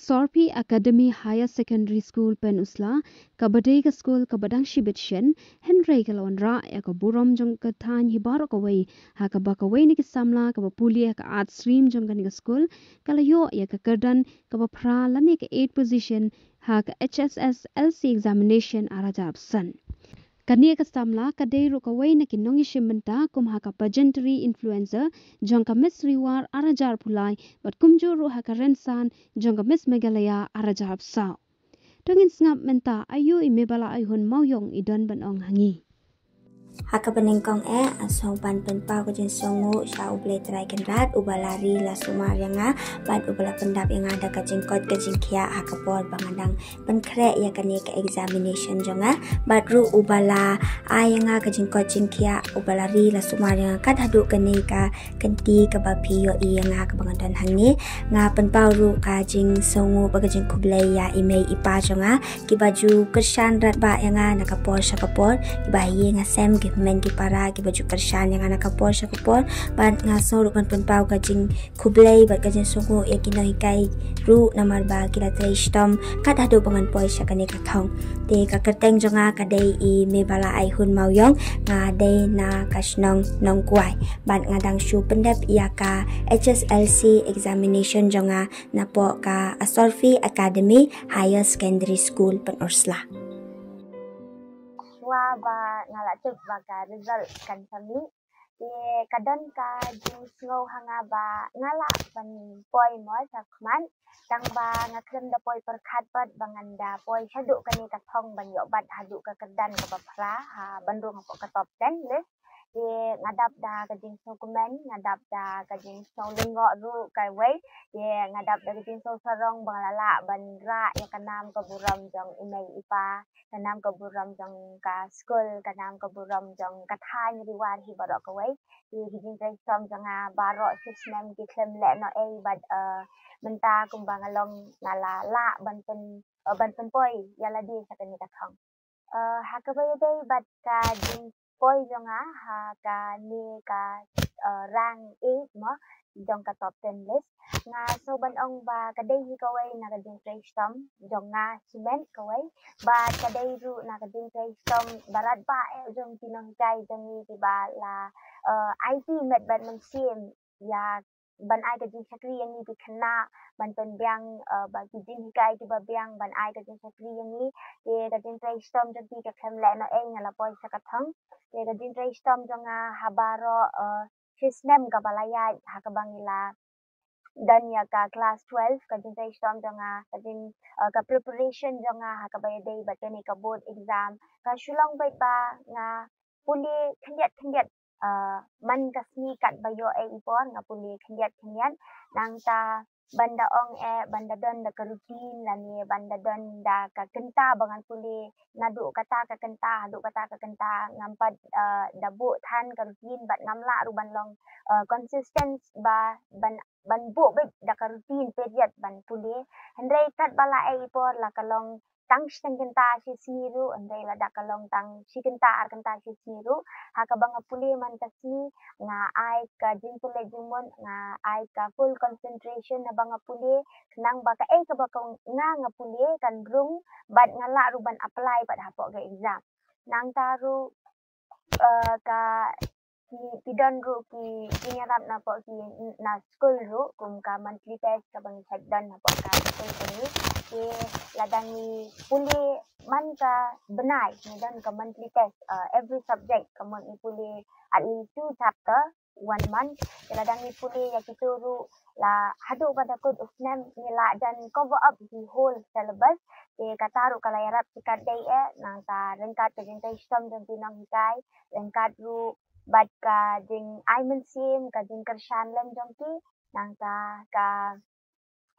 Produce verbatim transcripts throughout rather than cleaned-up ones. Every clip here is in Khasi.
Sorpi Academy Higher Secondary School Pynursla, kaba dei ka skul kaba dang shibit shen, hynrei ka la wanrah ïa ka burom jong ka thaiñ hi baroh kawei, ha kaba kawei na ki samla kaba pule ha ka Arts stream jong kane ka skul, ka la ïoh ïa ka kyrdan kaba phra lane ka eighth position ha ka H S S L C examination ar hajar arphew san. Kane ka samla ka dei ruh kawei na ki nongïashim bynta kum ha ka pageantry influencer jong ka Miss Riwar ar hajar arphew lai bad kumjuh ruh ha ka rynsan jong ka Miss Meghalaya ar hajar arphew saw. To ngin sngap mynta aïu i Mebala Aihun Mawïong i don ban ong ha ngi. Ha kaba nyngkong eh, nga sngew ban pynpaw ka jingsngewnguh sha U Blei Trai Kynrad, uba la ri la sumar ïa nga bad uba la pyndap ïa nga da ka jingkoit ka jingkhiah ha ka por ba nga dang pynkhreh ïa kane ka examination jong nga, bad ruh uba la ai ïa nga ka jingkoit jingkhiah, uba la ri la sumar ïa nga kat haduh kane ka kynti kaba phi ïohi ïa nga kaba nga don hangne. Nga pynpaw ruh ka jingsngewnguh bad ka jingkhublei ïa i mei i pa jong nga, kiba ju kyrshan radbah ïa nga na ka por sha ka por, kiba ha ïing ha sem, ki hynmen ki para, kiba ju kyrshan ïa nga na ka por sha ka por, bad nga sngew ruh ban pynpaw ka jingkhublei bad ka jingsngewnguh ïa ki nonghikai ruh namar ba ki la trei shitom kat haduh ba ngan poi sha kane ka thong. Te ka kyrteng jong nga ka dei i Mebala Aihun Mawïong, nga dei na ka shnong Nongkwai bad nga dang shu pyndep ïa ka H S L C examination jong nga napoh ka Asorfi Academy Higher Secondary School Pynursla. Shuwa ba nga la tip ba ka result kan sa mih, te ka don ka jingsngew ha nga ba nga lah ban poi mo shakhmat, tang ba nga khlem da poi pyrkhat pat ba ngan da poi shaduh kane ka thong ban ïoh bat haduh ka kyrdan kaba phra, ha, ban rung hapoh ka top ten list. Te nga dap da ka jingsngew kmen, nga dap da ka jingsngew lyngngoh ruh kawei. Te nga dap da ka jingsngew sarong ba nga la lah ban rah ïa ka nam ka burom jong i mei i pa, ka nam ka burom jong ka skul, ka nam ka burom jong ka thaiñ Riwar hi baroh kawei. Te ki jingtrei shitom jong nga baroh shisnem ki khlem leh noh ei bad, eh, mynta kumba nga long nga la lah ban pyn, eh, ban pynpoi ïa lade sha kane ka thong. Eh, ha kaba ïadei bad ka jingpoi jong nga ha kane ka, eh, rank eight mo, jong ka top ten list, nga sngew ban ong ba ka dei hi kawei na ka jingtrei shitom jong nga shimet kawei, bad ka dei ruh na ka jingtrei shitom baroh ba eh jong ki nonghikai jong ngi kiba la, eh, aiti met bad mynsiem ïa ban ai ka jingshakri ïa ngi ki khynnah, ban pynbiang, eh, ba ki jinghikai kiba biang, ban ai ka jingshakri ïa ngi. Te ka jingtrei shitom jong ki ka khlem leh noh ei, nga la poi sha ka thong. Te ka jingtrei shitom jong nga ha baroh, eh, shisnem kaba la ïaid ha kaba ngi la don ïa ka class twelve, ka jingtrei shitom jong nga, ka jing, eh, ka preparation jong nga ha kaba ïadei bad kane ka board exam ka shu long beit ba nga pule khyndiat khyndiat, eh, man ka sngi katba ïoh ei i por nga pule khyndiat khyndiat. Nangta ban da ong eh, ban da don da ka routine lane ban da don da ka kynta ba ngan pule, naduh kata ka kynta haduh kata ka kynta ngam pat, eh, da buh than ka routine bad ngam lah ruh ban long, eh, consistent ba ban, ban buh beit da ka routine period ban pule. Hynrei katba la ei i por la ka long tang shi tang kynta shi sngi ruh, hynrei lada ka long tang shi kynta ar kynta shi sngi ruh, ha kaba nga pule man ka sngi, nga ai ka jingpule jingmut, nga ai ka full concentration haba nga pule, khnang ba kaei kaba ka nga nga pule kan rung bad nga lah ruh ban apply bad hapoh ka exam. Nangta ruh, eh, ka ki, ki don ruh ki, ki ïarap napoh ki, na skul ruh kum ka monthly test kaba ngi check don napoh ka skul kane. Te lada ngi pule man ka bnai ngi don ka monthly test, eh, every subject ka mut ngi pule at least two chapter one month. Te lada ngi pule ïa kito ruh la haduh ba da kut u snem ngi lah jan cover up the whole syllabus. Te kata ruh ka la ïarap shikatdei eh, nangta ryngkat ka jingtrei shitom jong ki nonghikai, ryngkat ruh bad ka jingai mynsiem, ka jingkyrshan lem jong ki, nangta ka,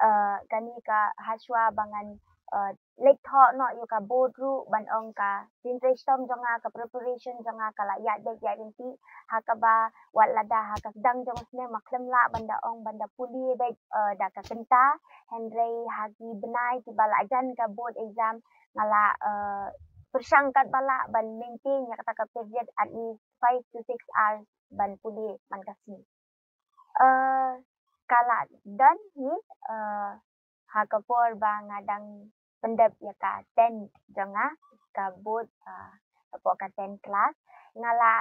eh, kane ka hashwa ba ngan, eh, leit thoh noh ïa ka board ruh ban ong ka jingtrei shitom jong nga, ka preparation jong nga ka la ïaid beit ïaid ryntih, ha kaba wat lada ha ka sdang jong u snem ma khlem lah ban da ong ban da pule beit, eh, da ka kynta, hynrei ha ki bnai kiba la jan ka board exam nga la, eh, pyrshang katba lah ban maintain ïa kata ka period at least five to six hours ban pule man ka sngi. Eh, ka la don hi, eh, ha ka por ba nga dang pyndep ïa ka ten jong nga, ka board, ah, hapoh ka ten class. Nga la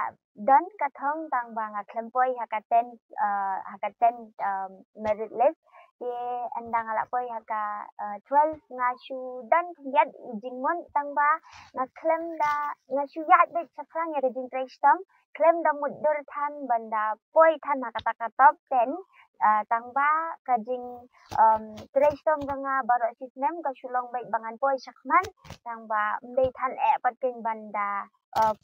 don ka thong tang ba nga khlem poi ha ka ten, ah, ha ka ten, um, merit list. Te ynda nga la poi ha ka, ah, twelve, nga shu don khyndiat i jingmut tang ba nga khlem da, nga shu ïaid beit shaphrang ïa ka jingtrei shitom, khlem da mutdur than ban da poi than ha kata ka top ten, ah, tang ba ka jing, um, trei shitom jong nga baroh shi snem ka shu long beit ba ngan poi shakhmat, tang ba ym dei than eh pat keiñ ban da, uh,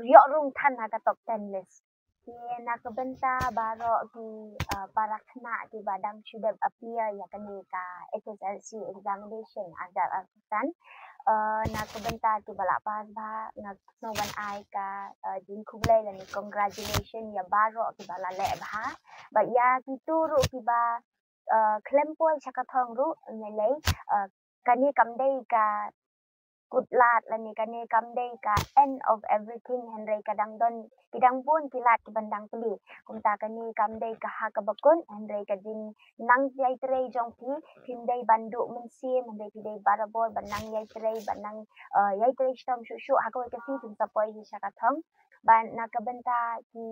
ïoh rung than ha ka top ten list. Te na ka bynta baroh ki, uh, para khynnah kiba dang shu dep appear ïa kane ka H S L C examination ar hajar arphew san, uh, na ka bynta kiba la pass bha, nga sngewbha ban ai ka, uh, jingkhublei lane congratulation ïa baroh kiba la leh bha. Bad ïa kito ruh kiba, uh, khlem poi sha ka thong ruh, ngi lei, uh, kane kam dei ka kut lad lane kane kam dei ka end of everything, hynrei ka dang don, ki dang bun ki lad kiban dang plie. Kumta kane kam dei ka ha kaba kut, hynrei ka jingnang ïai trei jong phi, phim dei ban duh mynsiem, hynrei phi dei barabor ban nang ïai trei, ban nang, uh, ïai trei shitom shuh shuh, ha kawei ka sngi phin sa poi hi sha ka thong. Bad na ka bynta ki,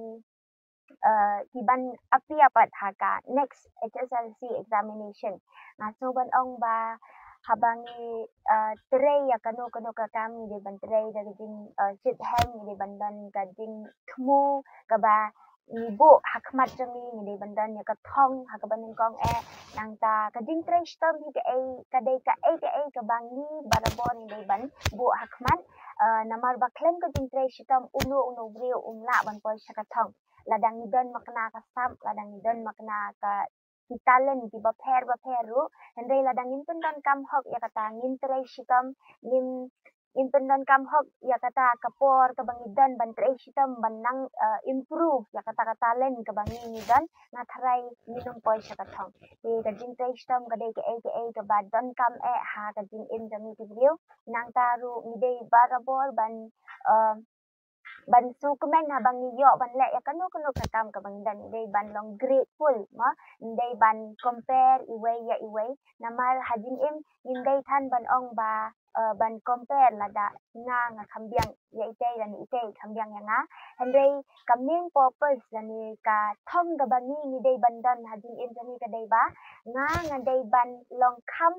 uh, kiban appear pat ha ka next H S L C examination, nga sngewbha ban ong ba haba ngi, uh, trei ïa kano kano ka kam, ngi dei ban trei da ka jing, uh, shit hem, ngi dei ban don ka jingthmu kaba ngi buh ha khmat jong ngi, ngi dei ban don ïa ka thong ha kaba nyngkong eh. Nangta ka jingtrei shitom hi kaei, ka dei kaei kaei kaba ngi barabor ngi dei ban buh ha khmat. Uh, namar ba khlem ka jingtrei shitom uno uno briew um lah ban poi sha ka thong. Lada ngi don makna ka sap, lada ngi don makna ka ki talent kiba pher ba pher ruh, hynrei lada ngim pyndonkam hok ïa kata, ngim trei shitom, ngim, ngim pyndonkam hok ïa kata ka por kaba ngi don ban trei shitom, ban nang, uh, improve ïa kata ka talent kaba ngi, ngi don, nga tharai ngin ym poi sha ka thong. Te ka jingtrei shitom ka dei kaei kaei kaba donkam eh ha ka jingim jong ngi ki briew. Nangta ruh ngi dei barabor ban, uh, ban sngewkmen haba ngi ïoh ban leh ïa kano kano ka kam kaba ngi don, ngi dei ban long grateful, mo, ngi dei ban compare iwei ïa iwei. Namar ha jingim ngim dei than ban ong ba, uh, ban compare lada nga nga kham biang ïa itei lane itei kham biang ïa nga. Hynrei ka main purpose lane ka thong kaba ngi, ngi dei ban don ha jingim jong ngi ka dei ba nga nga dei ban long kham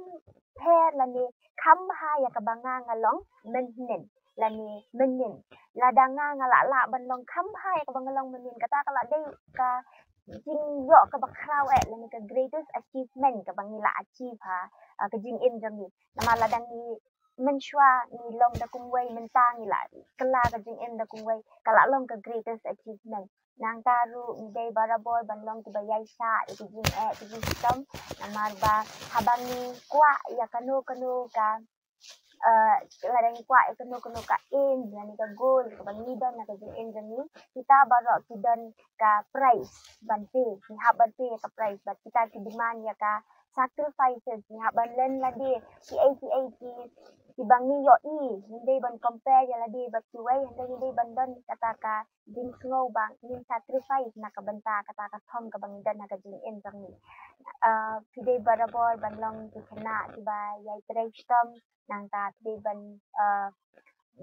pher lane kham bha ïa kaba nga nga long mynhynnin lane mynnin. Lada nga nga lah lah ban long kham bha ïa kaba nga long mynnin, kata ka lah dei ka jingïoh kaba khraw eh lane ka greatest achievement kaba ngi lah achieve ha, ah, ka jingim jong ngi. Namar lada ngi mynshuwa ngi long da kumwei, mynta ngi lah kylla ka jingim da kumwei, ka lah long ka greatest achievement. Nangta ruh ngi dei barabor ban long kiba ïaishah ïa ki jingeh ki jingshitom. Namar ba haba ngi kwah ïa kano kano ka, uh, lada ngi kwah ïa kano kano ka aim lane ka goal kaba ngi don ha ka jingim jong ngi, kita baroh ki don ka price ban pay, ngi hap ban pay ïa ka price. Bad kita ki demand ïa ka sacrifices, ngi hap ban len lade kiei kiei ki, kiba ngi ïohi, ngim dei ban compare ïa lade bad kiwei, hynrei ngi dei ban don kata ka jingsngew ba ngin sacrifice na ka bynta kata ka thong kaba ngi don ha ka jingim jong ngi. Uh, phi dei barabor ban long ki khynnah kiba ïai trei shitom, nangta phi dei ban, uh,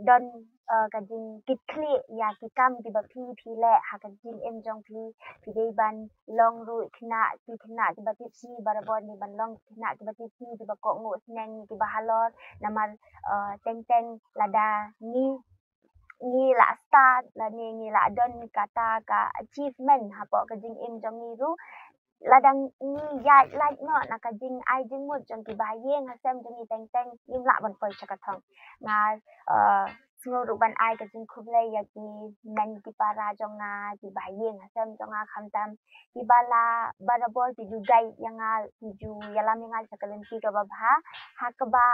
don, uh, ka jingkitkhlieh ïa ki kam kiba phi phi leh ha ka jingim jong phi. Phi dei ban long ruh khynnah, ki khynnah kiba tipsngi, barabor ngi ban long khynnah kiba tipsngi, kiba kohnguh sneng, kiba halor. Namar, uh, teng teng lada ngi ngi lah start lane ngi lah don kata ka achievement hapoh ka jingim jong ngi ruh, lada ngi ïaid lait noh na ka jingai jingmut jong kiba ha ïing ha sem jong ngi teng teng, ngim lah ban poi sha ka thong. Nga, uh, sngew ruh ban ai ka jingkhublei ïa ki mei ki para jong nga, kiba ha ïing ha sem jong nga, khamtam kiba la barabor ki ju guide ïa nga, ki ju ïalam ïa nga sha ka lynti kaba bha, ha kaba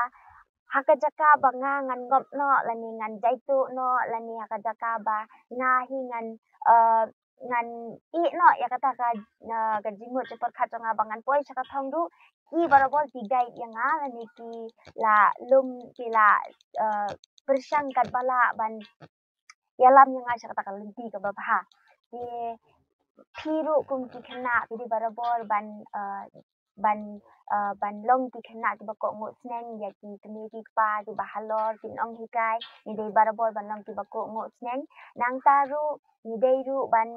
ha ka jaka ba nga ngan ngop noh lane ngan jaituh noh lane ha ka jaka ba nga hi ngan, uh, ngan ïeh noh ïa kata ka, uh, ka jingmut jingpyrkhat jong nga ba ngan poi sha ka thong ruh, ki barabor ki guide ïa nga lane ki la lum, ki la, uh, pyrshang katba lah ban ïalam ïa nga sha kata ka lynti kaba bha. Te phi ruh kum ki khynnah phi dei barabor ban, uh, ban, uh, ban long ki khynnah kiba kohnguh sneng ïa ki kmie ki kpa kiba halor, ki nonghikai, ngi dei barabor ban long kiba kohnguh sneng. Nangta ruh ngi dei ruh ban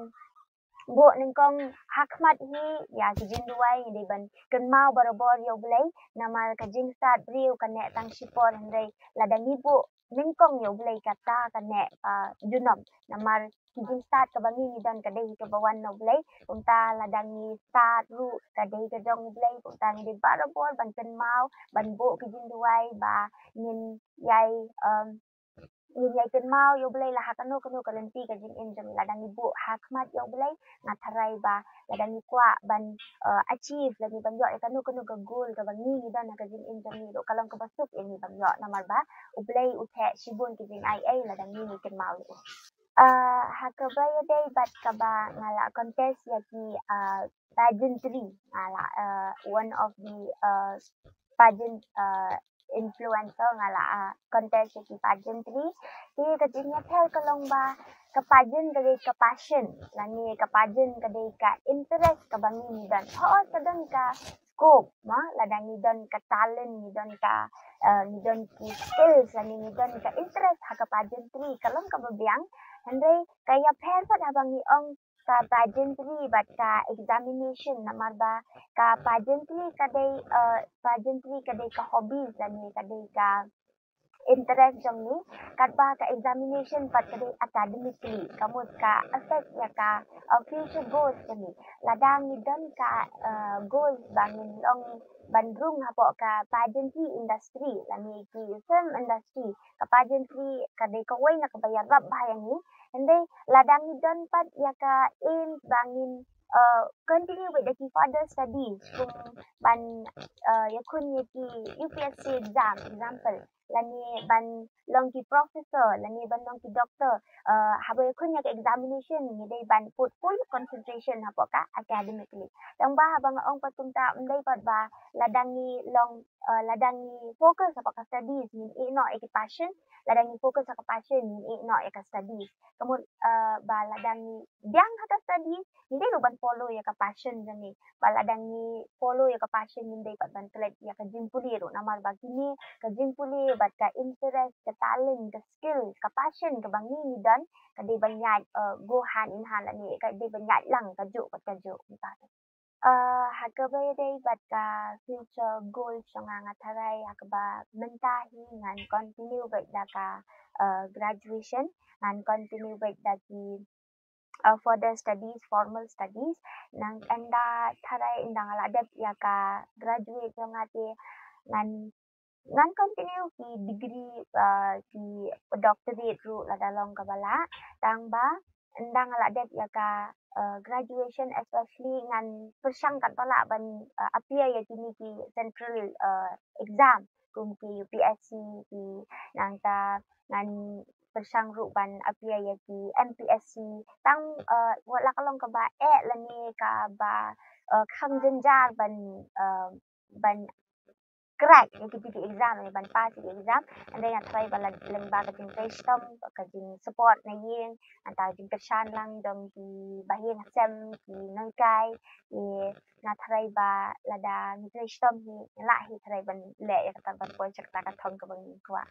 buh nyngkong ha khmat hi ïa ki jingduwai, ngi dei ban kynmaw barabor ïa U Blei, namar ka jingstad briew ka neh tang shipor, hynrei lada ngi buh nyngkong ïa U Blei kata ka neh, uh, junom, namar ki jingstad kaba ngi ngi don ka dei hi kaba wan na U Blei. Kumta lada ngi stad ruh ka dei ka jong U Blei, kumta ngi dei barabor ban kynmaw, ban buh ki jingduwai ba ngin ïai, um, ngin ïai kynmaw ïa U Blei la ha kano kano ka lynti ka jingim jong ngi. Lada ngi buh ha khmat ïa U Blei, nga tharai ba lada ngi kwah ban, uh, achieve, lada ngi ban ïoh ïa kano kano ka goal kaba ngi ngi don ha ka jingim jong ngi ruh, ka long kaba suk ïa ngi ban ïoh, namar ba U Blei u theh shibun ki jingai ei lada ngi ngi kynmaw ïa u. Uh, ha kaba ïadei bad kaba nga la contest ïa ki, uh, pageantry, nga la, uh, one of the, uh, pageant, uh, influencer, nga la, uh, contest ïa ki pageantry. Te ka jingïapher ka long ba ka pageant ka dei ka passion, lane ka pageant ka dei ka interest kaba ngi ngi don. Hooid ka don ka scope, ma, lada ngi don ka talent, ngi don ka, uh, ngi don ki skills, lane ngi don ka interest ha ka pageantry, ka long kaba biang. Hynrei ka ïapher pat haba ngi ong ka pageantry bad ka examination, namar ba ka pageantry ka dei, uh, pageantry ka dei ka hobby, lane ka dei ka interest jong ngi, katba ka examination pat ka dei academically, ka mut ka affect ïa ka, uh, future goals jong ngi. Lada ngi don ka, uh, goals ba ngin long ban rung hapoh ka pageantry industry, lane ki film industry, ka pageantry ka dei kawei na kaba ïarap bha ïa ngi. Hynrei lada ngi don pat ïa ka aim ba ngin, uh, continue with the ki further studies, kum ban, uh, ïakhun ïa ki U P S C exam, example, lane ban long ki professor, lane ban long ki doctor, uh, haba ïakhun ïa ka examination ngi dei ban put full concentration hapoh ka academically. Tang ba haba nga ong pat kumta, ym dei pat ba lada ngi long, uh, lada ngi focus hapoh ka studies, ngin ïeh noh ïa ki passion, lada ngi focus ha ka passion, ngin ïeh noh ïa ka studies. Ka mut, uh, ba lada ngi biang ha ka studies, ngi dei ruh ban follow ïa ka passion jong ngi. Ba lada ngi follow ïa ka passion, ngim dei pat ban klet ïa ka jingpule ruh, namar ba kine ka jingpule bad ka interest, ka talent, ka skill, ka passion kaba ngi ngi don, ka dei ban ïaid, uh, go hand in hand, lane ka dei ban ïaid lang kajuh bad kajuh, kumta. Uh, ha kaba ïadei bad ka future goal jong nga, nga tharai ha kaba mynta hi ngan continue beit da ka, uh, graduation, ngan continue beit da ki, uh, further studies, formal studies. Nang ynda tharai ynda nga la dep ïa ka graduate jong nga te ngan, ngan continue ki degree, uh, ki doctorate ruh lada long kaba lah. Tang ba ynda nga la dep ïa ka, uh, graduation especially, ngan pyrshang katba lah ban, uh, appear ïa kine ki central, uh, exam kum ki U P S C, ki nangta ngan pyrshang ruh ban appear ïa ki M P S C. Tang, uh, wat la ka long kaba eh lane kaba, uh, kham jynjar ban, uh, ban crack ïa kito ki exam, ïa ban pass ïa ki exam. Hynrei nga tharai ba la lyngba ka jingtrei shitom, ka jingsupport na ïing, nangta jingkyrshan lang jong ki bahaïing hasem, ki nonghikai, ki, nga tharai ba lada ngi trei shitom hi, ngi lah hi tharai ban leh ïa kata, ban poi sha kata ka thong kaba ngi kwah.